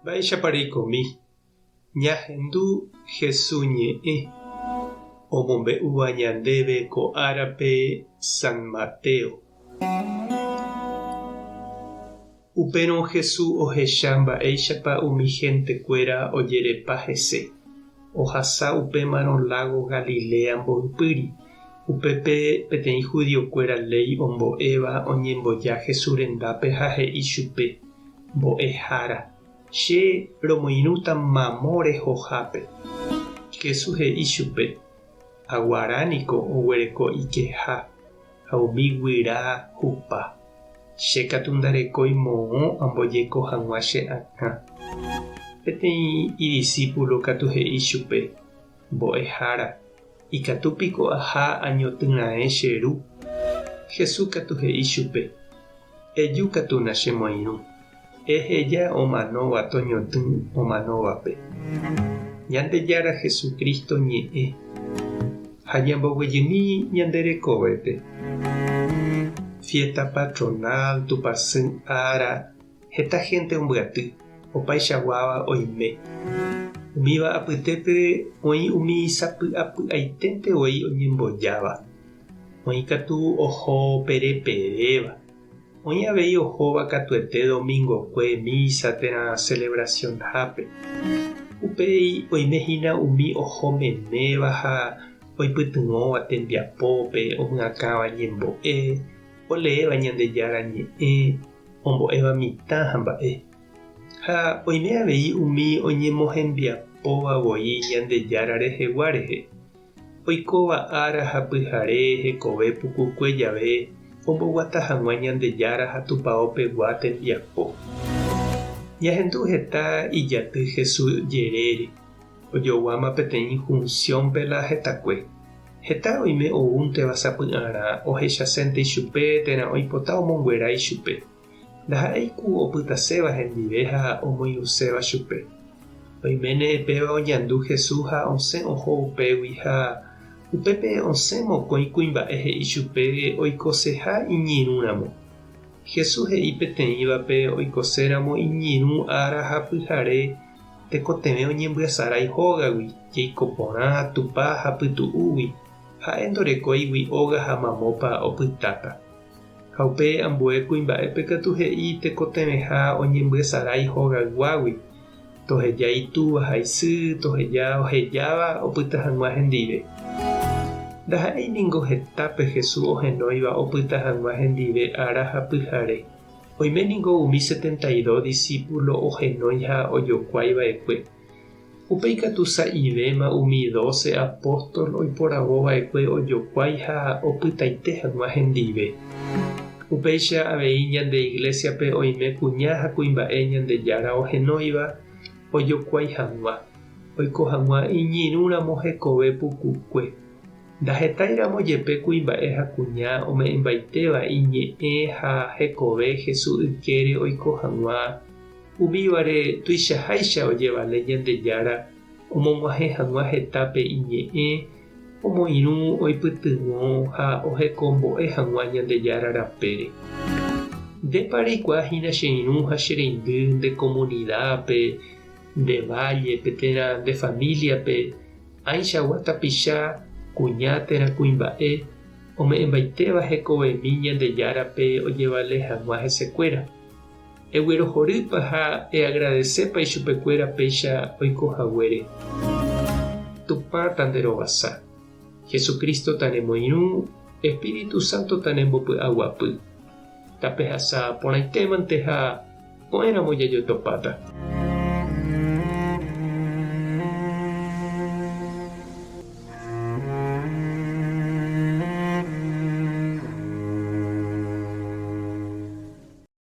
Mba'éichapa reikomi? Ñahendu Hesu ñe'ẽ omombe'úva ñandéve ko árape San Mateo. Upérõ Hesu ohecha mba'éichapa umi héntekuéra ojerepa hese. Ohasa upémarõ lágo Galilea mboypýri. Upépe peteĩ judiokuéra léi ombo'éva oñemboja Hesu rendápe ha he'i chupe, Mbo'ehára, Che romoirũta mamo rehohápe. Jesús he'i chupe, Aguara niko oguereko ikeha ha umi guyra hupa. Che katu ndarekói moõ ambojeko hag̃ua che akã. Peteĩ idisípulo katu he'i chupe, Mbo'ehára, ikatu piko aha añotỹ raẽ che ru? Jesús katu he'i chupe, Eju katu nachemoirũ. Eheja omanóva toñotỹ omanóvape. Ñandejára Jesucristo ñe'ẽ ha ñamboguejymi ñande rekovépe. Fiesta patronal, Tupãsy ára, heta gente ombyaty, opaichaguáva oime. Umíva apytépe oĩ umi sapy'apy'aiténte voi oñembojáva. Oĩ katu oho pereperéva. Oĩ avei ohóva katuete domingokue misa térã celebracionhápe. Upéi oime hína umi oho meméva ha oipytyvõva tembiapópe, omyakãva ñembo'e, oleéva Ñandejára Ñe'ẽ, ombo'éva mitã ha mba'e. Ha oime avei umi oñemohembiapóva voi Ñandejára rehegua rehe. Oikóva ára ha pyhare hekove pukukue jave omboguata hag̃ua Ñandejára ha Tupao pegua tembiapo. Ñahendu heta ijaty Jesús jerére, ojoguáma peteĩ junción-pe la hetakue. Heta oime oúnteva sapy'arã ohechasénte ichupe térã oipota omonguera ichupe. Ndaha'éi ku opytaséva hendive ha omoirũséva chupe. Oiméne péva oñandu Jesús ha osẽ oho upégui ha upépe osẽ mokõi kuimba'e he'i chupe oikoseha iñirũramo. Jesús he'i peteĩvape oikoséramo iñirũ ára ha pyhare tekotevẽ oñembyasarái hógagui, jeiko porã, tupa ha pytu'úgui, ha'e ndorekóigui óga ha mamópa opytáta. Ha upe ambue kuimba'épe katu he'i tekotevẽha oñembyesarái hogayguágui, toheja itúva ha isy, toheja ohejáva opyta hag̃ua hendive. Ndaha'éi ningo hetápe Jesús ohenóiva opyta hag̃ua hendive ára ha pyhare. Oime ningo umi setenta y dos disípulo ohenói ha ojokuái va'ekue. Upéi katu sa'ivéma umi dóse apóstol oiporavo va'ekue ojokuái ha opytaite hag̃ua hendive. Upéicha avei ñande iglésiape oime kuña ha kuimba'e Ñandejára ohenóiva ojokuái hag̃ua, oiko hag̃ua iñirũramo hekove pukukue. Ndahetáiramo jepe kuimba'e ha kuña ome'ẽmbaitéva iñe'ẽ ha hekove Jesús ykére oiko hag̃ua, Umívare tuichaháicha ojevale Ñandejára omog̃uahẽ hag̃ua hetápe iñe'ẽ, omoirũ, oipytyvõ ha ohekombo'e hag̃ua Ñandejára rapére. Ndépa reikuaa hína che irũ ha che reindy nde komunidápe, nde vállepe térã nde famíliape ãichagua tapicha, kuña térã kuimba'e, ome'ẽmbaitéva hekovemi Ñandejárape ojevale hag̃ua hesekuéra? Eguerohorýpa ha eagradesépa ichupekuéra péicha oiko haguére? Tupã tanderovasa. Jesucristo tanemoirũ, Espíritu Santo tanembopy'aguapy. Tapehasa porãitémante ha ko'ẽramo jajotopáta.